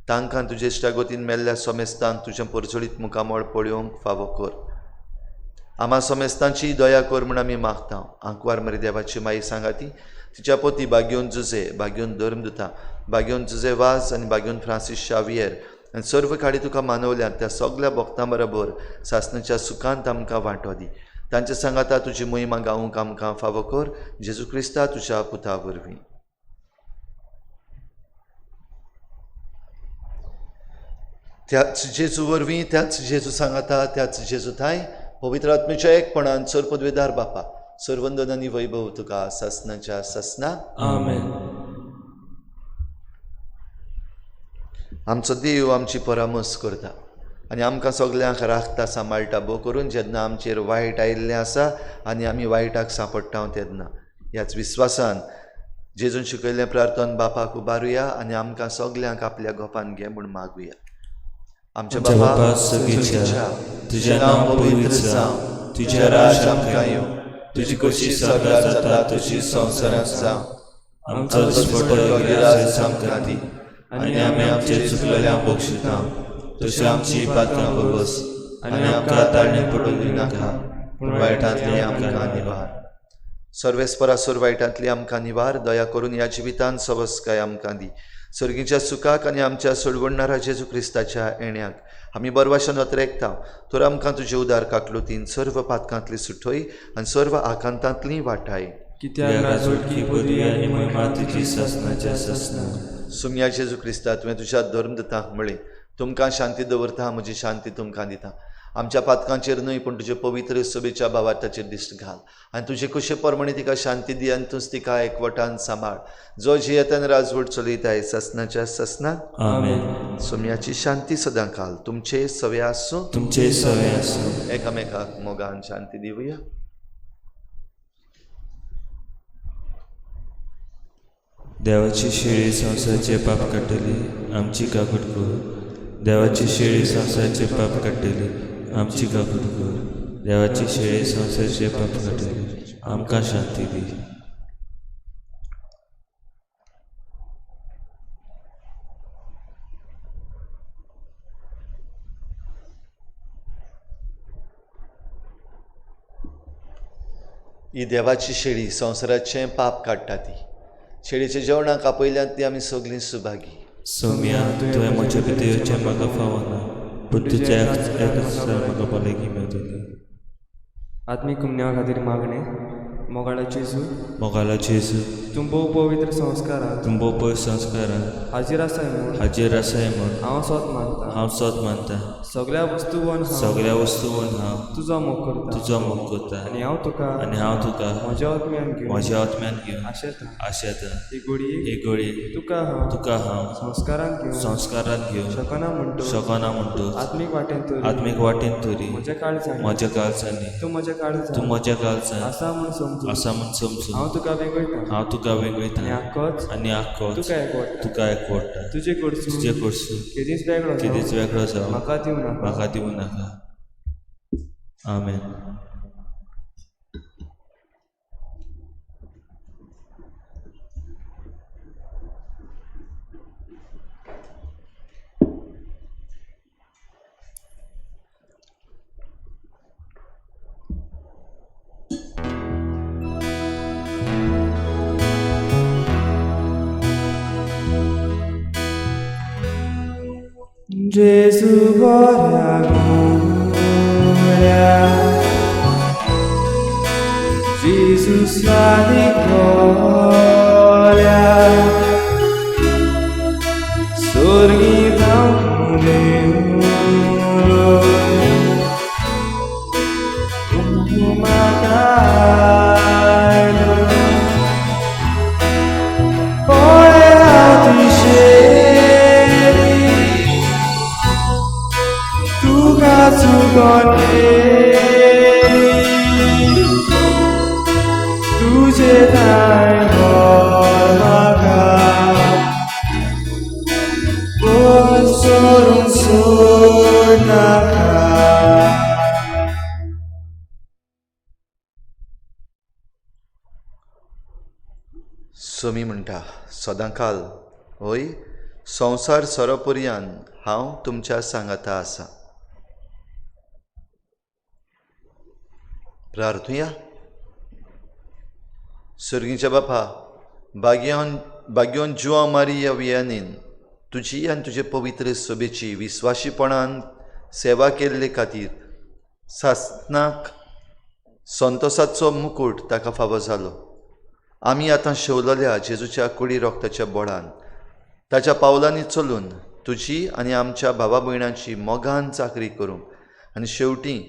Speaker 4: तांकां तुजे इश्टागतीन मेल्ल्या समेस्तांक तुजें परजळीत मुखामळ पळोवंक फावो कर. आमा समेस्तांची दया कर म्हूण आमी मागता. आंकवार मरी देवाची माई सांगाती, तिच्या पोती बाग्योन जुजे, बाग्योन धर्मदुता, बाग्योन जुजे वाज आनी बाग्योन फ्रांसीस शावियर आनी सर्व काडी तुका मानवल्यात त्या सगल्या भक्तां बराबर सासणाच्या सुखांत आमकां वांटो दी. तांचे सांगाता तुजी मोहिमा गावूंक आमकां फावो कर. जेजू क्रिस्ता तुज्या पुता वरवीं. त्याच जेजू वरवीं, त्याच जेजू सांगाता, त्याच जेजू थांय पवित्र आत्मेच्या एकपणान सर्वपदवेदार बापा, सर्वंदन आनी वैभव तुका सासणाच्या सासना.
Speaker 5: आमेन.
Speaker 4: आमचो देव आमची परामर्श करता आनी आमकां सगल्यांक राखता, सांबाळटा. भो करून जेन्ना आमचेर वायट आयिल्लें आसा आनी आमी वायटाक सांपडटा तेन्ना ह्याच विस्वासान जेजून शिकयल्लें प्रार्थन बापाक उबारुया आनी आमकां सगल्यांक आपल्या गोपान घे म्हूण मागुया. आमच्या
Speaker 5: बापा सगळीच्या, तुजें नांव पवित्र जावं, तुजें राज आमकां येवं, तुजी खोशी सर्गार जाता तशी संवसारांत जावं. आमचो दिसपट्टो गिरास आमकां दी आनी आमी आमचे चुकलेल्यांक बक्षिता तशी आमची पात्रां बगस आनी आमकां ताळणे पडूं दिनाका, पूण वायटांतली आमकां निवार.
Speaker 4: सर्वेस्परासोर वायटांतली आमकां निवार, दया करून ह्या जिवितान सवस्काय आमकां दी। सर्गीच्या सुखाक आनी आमच्या सोडवणणारा जेजू क्रिस्ताच्या येण्याक आमी बरवाशान अत्रेकता, तर आमकां तुजे उदार काकलुतीन सर्व पातकांतली सुटय आनी सर्व आकांतांतली वाटाय।
Speaker 5: कित्याक राजवटकी पदवी आनी महिमा तुजी सासणाच्या सासणाक।
Speaker 4: सुम्या जेजू क्रिस्ता, तुवें तुज्या धर्मदूतांक म्हळें, तुमकां शांती दवरता, म्हजी शांती तुमकां दिता। आमच्या पातकांचेर न्हय पूण तुजे पवित्र सभेच्या भावार्थाचेर दिश्ट घाल आनी तुजे कुशे प्रमाणे तिका शांती दी आनी तूंच तिका एकवटान सांबाळ, जो जियेतान राजवट चलयताय सासणाच्या सासणाक।
Speaker 5: आमेन।
Speaker 4: सोम्याची शांती सदां काल तुमचे सवे आसूं,
Speaker 5: तुमचे सवे आसूं।
Speaker 4: एकामेकाक मोगान शांती दिवया।
Speaker 5: देवाची शेळी संवसाराचे पाप काडटली, आमची काकूट कर। देवाची शेळी संवसाराचे पाप काडटली, आमची काकूट कर। देवाची शेळी संवसाराचे पाप काडटली, आमकां शांती दी।
Speaker 4: ही देवाची शेळी संवसाराचें पाप काडटा ती शेळीच्या जेवणाक आपयल्यात ती आमी सगळीं सुभागी।
Speaker 5: सोम्या, तुवें म्हज्या भितर येवचें म्हाका फावना, पूण तुज्या एकच म्हाका भलायकी मेळटली।
Speaker 3: आत्मीक कुमन्या खातीर मागणें। मोगाळा जेजू,
Speaker 5: मोगाळा जेजू,
Speaker 3: तूं भोव पवित्र संस्कारांत,
Speaker 5: तूं भोव पवित्र संस्कारांत
Speaker 3: हाजीर आसाय म्हूण,
Speaker 5: हाजीर आसाय म्हूण
Speaker 3: हांव सोद मानता,
Speaker 5: हांव सोद मानता।
Speaker 3: सगळ्या वस्तूवन,
Speaker 5: सगळ्या वस्तूवन हांव
Speaker 3: तुजो मोग करता,
Speaker 5: तुजो मोग करता।
Speaker 3: आनी हांव तुका,
Speaker 5: आनी हांव तुका
Speaker 3: म्हज्या आत्म्यान घेवन,
Speaker 5: म्हज्या आत्म्यान घेवन
Speaker 3: आशेता,
Speaker 5: आशेता।
Speaker 3: ही गोडी,
Speaker 5: ही गोडी
Speaker 3: तुका हांव,
Speaker 5: तुका हांव
Speaker 3: संस्कारांत घेवन,
Speaker 5: संस्कारांत घेवन
Speaker 3: शकना म्हणटो,
Speaker 5: शकना म्हणटो
Speaker 3: आत्मीक वाटेन तरी,
Speaker 5: आत्मीक वाटेन तरी
Speaker 3: म्हज्या काळजान,
Speaker 5: म्हज्या काळजांनी
Speaker 3: तूं म्हज्या काळजान,
Speaker 5: तूं म्हज्या काळजान
Speaker 3: आसा म्हूण समजून,
Speaker 5: आसा म्हूण समजून
Speaker 3: हांव तुका वेंगयता,
Speaker 5: हांव तुका वेंगयता।
Speaker 3: आनी आक्कोच,
Speaker 5: आनी आक्कोच
Speaker 3: तुका एकवटा,
Speaker 5: तुका एकवटा।
Speaker 3: तुजे कडसून,
Speaker 5: तुजे कडसून
Speaker 3: केदींच वेगळो,
Speaker 5: केदींच वेगळो जावं
Speaker 3: म्हाका दिवं नाका,
Speaker 5: म्हाका दिवं नाका। आमेन।
Speaker 3: Gesù बऱ्या गुण्या, Jesus la gloria, sorgi dau तुझे दाय म्हाका सोडून सोडनाका।
Speaker 4: सोमी म्हणटा, सदांकाल हय संवसार सोरोपर्यान हांव तुमच्या सांगाता आसा। प्रार्थुया। सर्गीच्या बापा, भाग्यान भाग्योन जुआ मारिया वियानीन तुजी आनी तुजे पवित्र सभेची विस्वाशीपणान सेवा केल्ले खातीर सासणाक संतोसाचो मुकूट ताका फावो जालो। आमी आतां शेवलेल्या जेजूच्या कुडी रोगताच्या बोळान ताच्या पावलांनी चलून तुजी आनी आमच्या भावा भयणांची मोगान चाकरी करूंक आनी शेवटी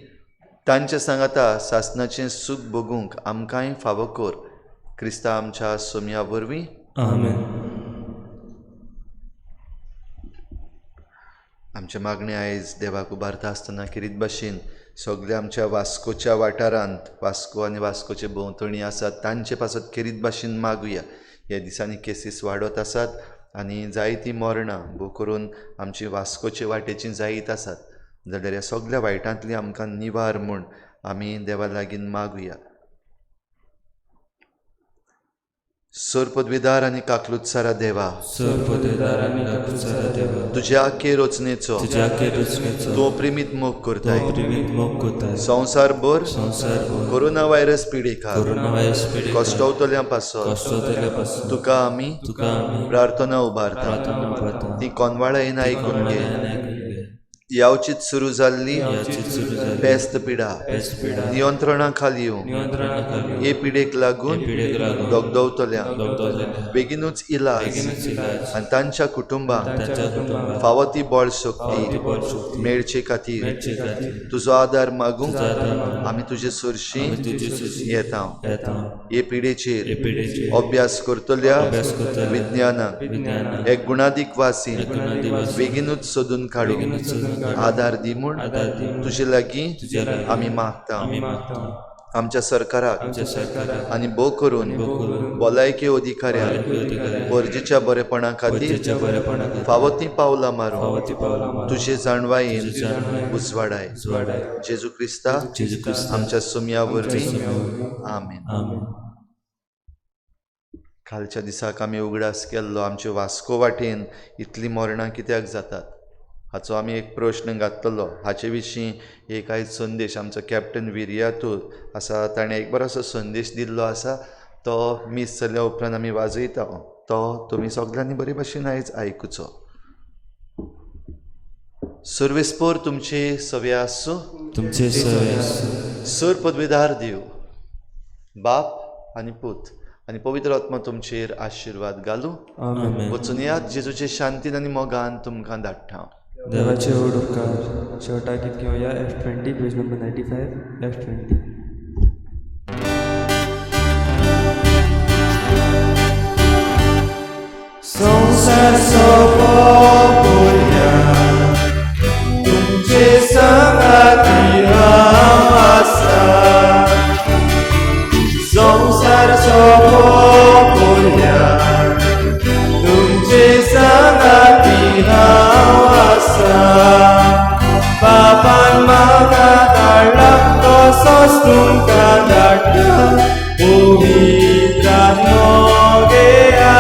Speaker 4: तांचे सांगाता सासणाचें सूख भोगूंक आमकांय फावो कर। क्रिस्ता आमच्या सोम्या वरवीं
Speaker 5: आमेन।
Speaker 4: आमचे मागणें आयज देवाक उबारता आसतना खेरीत भाशेन सगल्या आमच्या वास्कोच्या वाठारांत वास्को आनी वास्कोचे भोंवतणी आसात तांचे पासत खेरीत भाशेन मागुया। ह्या दिसांनी केसीस वाडत आसात आनी जायतीं मरणां भोव करून आमची वास्कोचे वाटेची जायत आसात, जाल्यार ह्या सगल्या वायटांतली आमकां निवार म्हूण आमी देवा लागीं मागुया। सर पदवीदार आनी काकलुतसारा देवा,
Speaker 5: सर पदवीदार आनी काकलुतसारा देवा,
Speaker 4: तुज्या आखे रचनेचो
Speaker 5: तुज्या आखे रचनेचो
Speaker 4: तूं प्रेमीत मोग करताय.
Speaker 5: प्रेमीत मोग करताय.
Speaker 4: संवसारभर
Speaker 5: संवसारभर
Speaker 4: कोरोना व्हायरस पिडेखाल
Speaker 5: कोरोना व्हायरस पिडेखाल
Speaker 4: कश्टवतल्यां पासत
Speaker 5: कश्टवतल्या पासत
Speaker 4: तुका आमी
Speaker 5: तुका आमी
Speaker 4: प्रार्थना उबारता.
Speaker 5: प्रार्थना उबारता.
Speaker 4: ती कोनवाळायेन आयकून घे.
Speaker 5: आयकून घे.
Speaker 4: यावचीत सुरू जाल्ली
Speaker 5: याचीत सुरू जाल्ली
Speaker 4: पेस्त पिडा
Speaker 5: पेस्त पिडा
Speaker 4: नियंत्रणा खाली येवं.
Speaker 5: नियंत्रणा खाली
Speaker 4: हे पिडेक लागून
Speaker 5: हे पिडेक लागून
Speaker 4: दगदवतल्या
Speaker 5: दगदवतल्या
Speaker 4: बेगीनूच इलाज
Speaker 5: बेगीनूच इलाज
Speaker 4: आनी तांच्या कुटुंबांक
Speaker 5: तांच्या कुटुंबाक
Speaker 4: फावो ती बळ
Speaker 5: फावो
Speaker 4: शक्ती
Speaker 5: ती बळ शक्ती
Speaker 4: मेळचे खातीर
Speaker 5: मेळचे खातीर
Speaker 4: तुजो आदार मागूंक
Speaker 5: तुजो आदार मागूंक
Speaker 4: आमी तुजे सरशी
Speaker 5: आमी तुजे सरशी
Speaker 4: येता.
Speaker 5: येता.
Speaker 4: हे पिडेचेर
Speaker 5: हे पिडेचेर
Speaker 4: अभ्यास करतल्या
Speaker 5: अभ्यास करतल्या
Speaker 4: विज्ञानाक
Speaker 5: विज्ञानाक
Speaker 4: एक गुणादीक वासीन
Speaker 5: एक गुणादीक वासीन
Speaker 4: बेगीनूच सोदून काडूंक
Speaker 5: बेगीनूच सोदून काडूंक
Speaker 4: आदार दी म्हूण
Speaker 5: आदार दी म्हूण
Speaker 4: तुजे लागीं
Speaker 5: तुजे लागीं
Speaker 4: आमी मागता.
Speaker 5: आमी मागता.
Speaker 4: आमच्या सरकाराक
Speaker 5: आमच्या सरकाराक
Speaker 4: आनी भोव करून
Speaker 5: भोव करून
Speaker 4: भलायकी अधिकाऱ्यांक
Speaker 5: भलायकी अधिकाऱ्यांक
Speaker 4: गरजेच्या बरेपणा खातीर
Speaker 5: गरजेच्या बरेपणा खातीर
Speaker 4: फावो तीं पावलां मारूंक
Speaker 5: फावो तीं पावलां मारूंक
Speaker 4: तुजे जाणवायेन
Speaker 5: तुजे जाणवायेन
Speaker 4: उजवाडाय.
Speaker 5: उजवाडाय.
Speaker 4: जेजू क्रिस्ता
Speaker 5: जेजू क्रिस्ता
Speaker 4: आमच्या सुमया वरवीं
Speaker 5: सुम्या वरवीं.
Speaker 4: आमेन.
Speaker 5: आमेन.
Speaker 4: कालच्या दिसाक आमी उगडास केल्लो आमचे वास्को वाटेन इतलीं मरणां कित्याक जातात हाचो आमी एक प्रश्न घातलेलो. हाचे विशीं एक आयज संदेश आमचो कॅप्टन विरियातू आसा ताणें एक बरोसो संदेश दिल्लो आसा. तो मीस जाल्या उपरांत आमी वाजयता. तो तुमी सगल्यांनी बरे भाशेन आयज आयकुचो. सर्वेस्पोर तुमचे सवे आसूं.
Speaker 5: तुमचे सवे आसूं.
Speaker 4: सर पदवीदार देव बाप आनी पूत आनी पवित्र आत्मा तुमचेर आशिर्वाद घालूं.
Speaker 5: आमेन.
Speaker 4: वचून यात जेजूचे शांतीन आनी मोगान तुमकां धाडटा.
Speaker 3: देवाचे व्हड उपकार. शेवटाक गीत घेवया F20 page number 95 F20. संवसार सोंपोवया तुमचे संगाती हांव आसा. संवसार सोंपोवया तुमचे संगाती हांव आसा. बापान म्हाका धाडला तसोच तुमकां धाडटा. पवित्र आत्मो घेया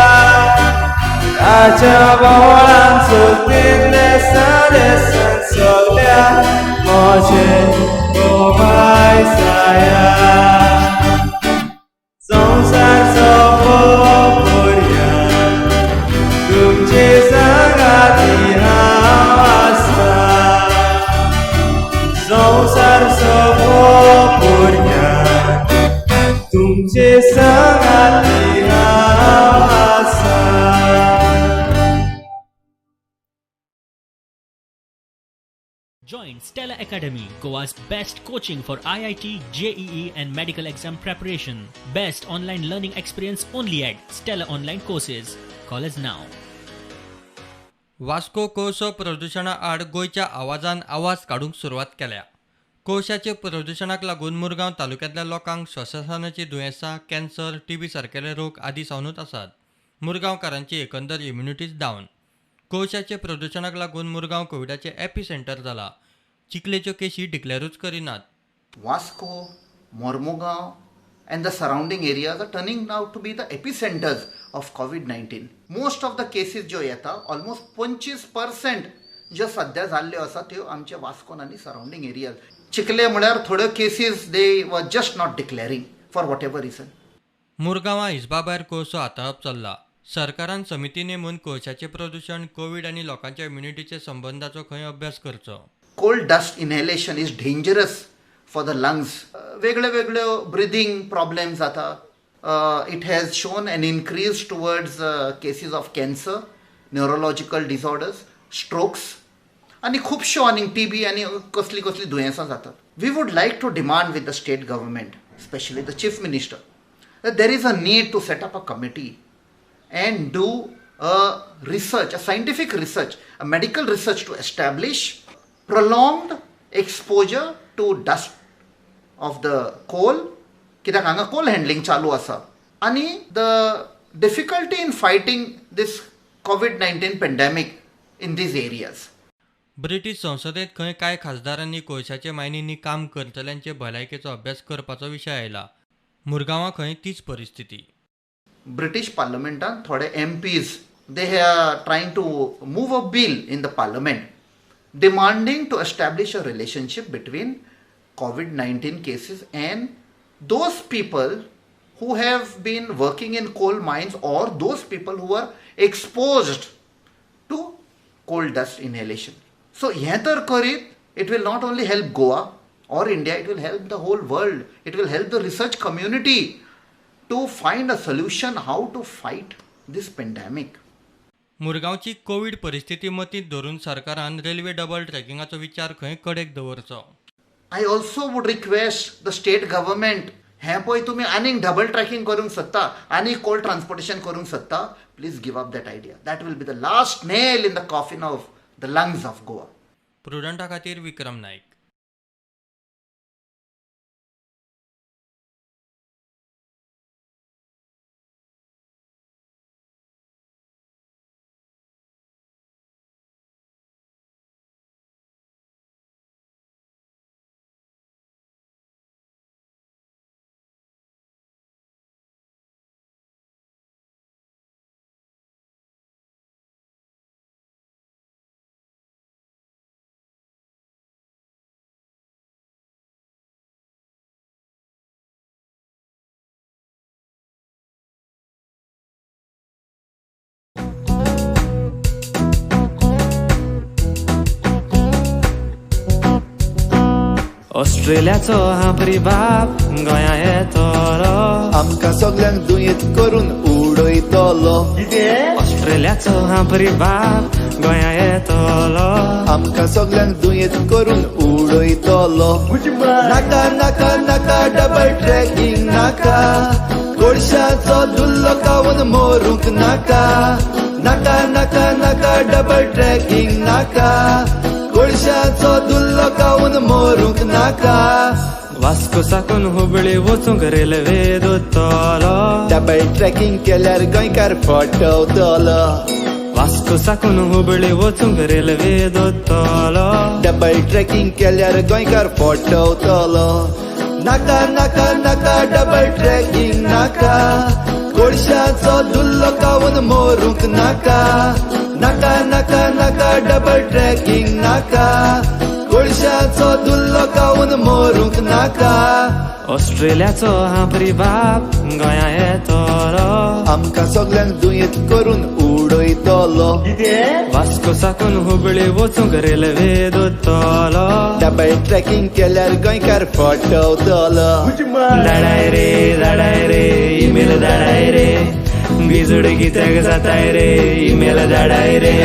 Speaker 3: ताच्या बोळान सोदीन देसान देसान सगल्या म्हजें गोवाय साया. संवसार सोंपोवया तुमचे संगाती हांव आसा. संवसार सोंपोवया तुमचे संगाती हांव आसा.
Speaker 6: Join Stellar Academy, Goa's best coaching for IIT, JEE and medical exam preparation. Best online learning experience only at Stellar Online Courses. Call us now.
Speaker 7: Vasco कोळसो प्रदुशणा आड गोंयच्या आवाजान आवाज काडूंक सुरवात केल्या. कोळशाचे प्रदुशणाक लागून मुरगांव तालुक्यांतल्या लोकांक श्वासाची दुयेंसां, कॅन्सर, टीबी सारकेले रोग आदी सावनूच आसात. मुरगांवकारांची एकंदर इम्युनिटीच डावन. कोळशाचे प्रदुशणाक लागून मुरगांव कोविडाचें एपी सेंटर जाला. चिखलेच्यो केशी डिक्लेरूच करिनात.
Speaker 8: Vasco, Mormugao and the surrounding areas are turning out to be the epicenters of COVID-19. Most of the cases ज्यो येता, almost 25% ज्यो सद्या जाल्ल्यो आसा त्यो आमच्या वास्कोन आनी सरावंडींग एरियाज. चिखले म्हळ्यार थोड्यो cases they were just not declaring for whatever reason.
Speaker 7: मुरगांवां हिसबा भायर कोळसो हाताळप चल्ला. सरकारान समिती नेमून कोळशाचें प्रदुशण, कोवीड आनी लोकांच्या इम्युनिटीचे संबंदाचो खंय अभ्यास करचो.
Speaker 8: Coal dust inhalation is dangerous for the lungs. वेगळे वेगळ्यो ब्रिदींग प्रॉब्लेम जाता. It has shown an increase towards cases of cancer, neurological disorders, strokes आनी खुबश्यो आनी टीबी आनी कसली कसली दुयेंसां जातात. We would like to demand with the state government, specially the chief minister, there is a need to set up a committee and do a research, a scientific research, a medical research to establish prolonged exposure to dust of the coal, कित्याक हांगा कोल handling चालू आसा, आनी the difficulty in fighting this COVID-19 pandemic in these areas.
Speaker 7: British संसदेंत खंय कांय खासदारांनी कोळशाचे मायनींनी काम करतल्यांचे भलायकेचो अभ्यास करपाचो विशय आयला. मुरगांवां खंय तीच परिस्थिती.
Speaker 8: ब्रिटीश पार्लमेंटान थोडे MPs they are trying to move a bill in the parliament demanding to establish a relationship between COVID-19 cases and those people who have been working in coal mines or those people who are exposed to coal dust inhalation. So हें तर करीत it will not only help Goa or India, it will help the whole world. It will help the research community to find a solution how to fight this pandemic.
Speaker 7: मुरगांवची Covid परिस्थिती मतींत धरून सरकारान railway double ट्रॅकिंगाचो विचार खंय कडेक दवरचो.
Speaker 8: I also would request the state government, हें पळय तुमी आनीक डबल ट्रॅकिंग करूंक सोदता, आनीक कोल ट्रान्सपोर्टेशन करूंक सोदता, please give up that idea. That will be the last nail in the coffin of the lungs of Goa.
Speaker 7: प्रुडंटा खातीर विक्रम नायक.
Speaker 9: ऑस्ट्रेलियाचो हांपरी बाप गोंया येतलो,
Speaker 4: आमकां सगल्यांक दुयेंत करून उडयतलो.
Speaker 9: ऑस्ट्रेलियाचो हांपरी बाप गोंया येतलो,
Speaker 4: आमकां सगल्यांक दुयेंत करून उडयतलो. नाका नाका नाका डबल ट्रॅकिंग नाका, कोळशाचो धुल्लो खावन मरूंक नाका. नाका नाका नाका डबल ट्रॅकिंग नाका, कोळशाचो धुल्लो खावन मरूंक नाका.
Speaker 9: वास्को साकून हुबळी वचूंक रेल्वे दोतलो,
Speaker 4: डबल ट्रॅकिंग केल्यार गोंयकार फटवतलो.
Speaker 9: वास्को साकून हुबळी वचूंक रेल्वे दोतलो,
Speaker 4: डबल ट्रॅकिंग केल्यार गोंयकार फटवतलो. नाका नाका नाका डबल ट्रॅकिंग नाका, कोळशाचो धुल्लो खावन मरूंक नाका. नाका नाका नाका डबल ट्रॅकिंग नाका, कोळशाचो धुल्लो खावन मरूंक नाका.
Speaker 9: ऑस्ट्रेलियाचो हांपरी बाप गोंया येतलो,
Speaker 4: आमकां सगल्यांक दुयेंत करून उडयतलो.
Speaker 9: वास्को साकून हुबळी वचूंक रेल्वे दोतलो,
Speaker 4: डबल ट्रॅकिंग केल्यार गोंयकार फटवतलो.
Speaker 9: धाडाय रे धाडाय रे इमेल धाडाय रे, बिजोड कित्याक जाताय रे इमेल धाडाय रे.